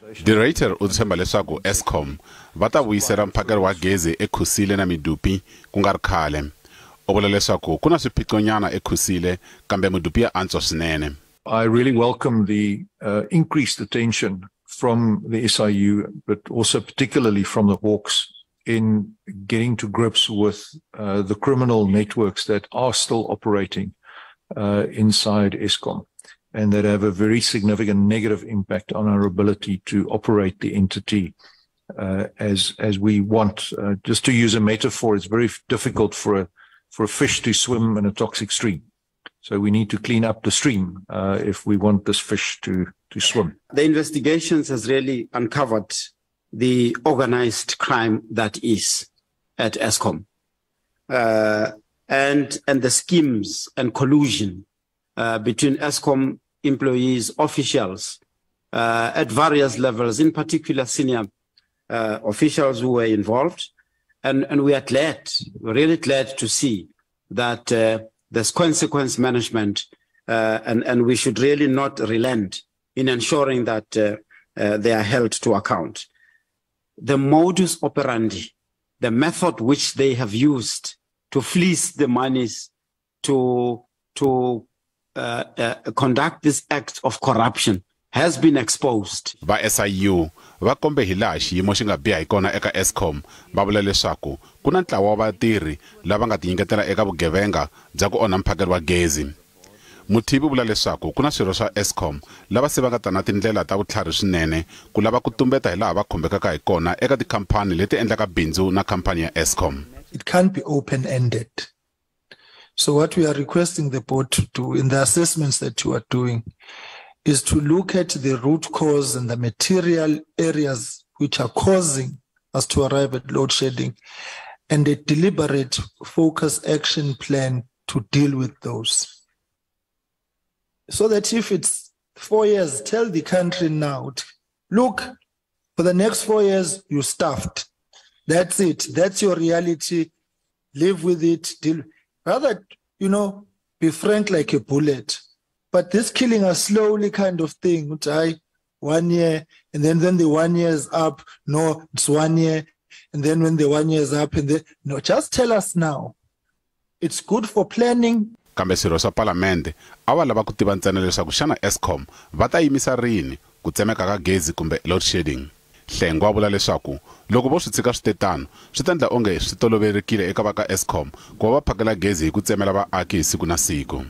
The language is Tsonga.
De Ruyter u tshemba leswaku Eskom va ta vuyisela mphakelo wa gezi eKusile na Medupi ku nga ri khale. U vula leswaku ku na swiphiqonyana eKusile kambe Medupi ya antswa swinene. I really welcome the increased attention from the SIU, but also particularly from the Hawks in getting to grips with the criminal networks that are still operating inside Eskom and that have a very significant negative impact on our ability to operate the entity as we want. Just to use a metaphor, it's very difficult for a fish to swim in a toxic stream. So we need to clean up the stream if we want this fish to swim. The investigations has really uncovered the organized crime that is at Eskom, and the schemes and collusion between Eskom employees, officials at various levels, in particular senior officials who were involved. And we are glad, really glad to see that there's consequence management, and we should really not relent in ensuring that they are held to account. The modus operandi, the method which they have used to fleece the monies to conduct this act of corruption has been exposed. Va SIU va kombe hi laha xiyimo xi nga biha hi kona eka Eskom, va vula leswaku ku na ntlawa wa vatirhi lava nga tinyiketela eka vugevenga bya ku onha mphakelo wa gezi. Mothibi vula leswaku ku na swirho swa Eskom lava se va nga ta na tindlela ta vutlhari swinene ku lava ku tumbeta hi laha va khumbekaka hi kona eka tikhampani leti endlaka bindzu na khampani ya Eskom. It can't be open-ended. So what we are requesting the board to do in the assessments that you are doing is to look at the root cause and the material areas which are causing us to arrive at load shedding and a deliberate focus action plan to deal with those. So that if it's 4 years, tell the country now, look, for the next 4 years, you're stuffed. That's it. That's your reality. Live with it. Deal. Rather, you know, be frank like a bullet. But this killing us slowly kind of thing, which I 1 year, and then the 1 year is up. No, it's 1 year. And then when the 1 year is up, and then, no, just tell us now. It's good for planning. Kambe swirho swa palamende a va lava ku tiva ntsena leswaku xana Eskom va ta yimisa rini ku tsemeka ka gezi kumbe load shedding. Hlengwa vula leswaku loko vo swi tshika swi tetano swi ta endla onge swi tolovelekile eka va ka Eskom ku va va phakela gezi hi ku tsemela vaaki hi siku na siku.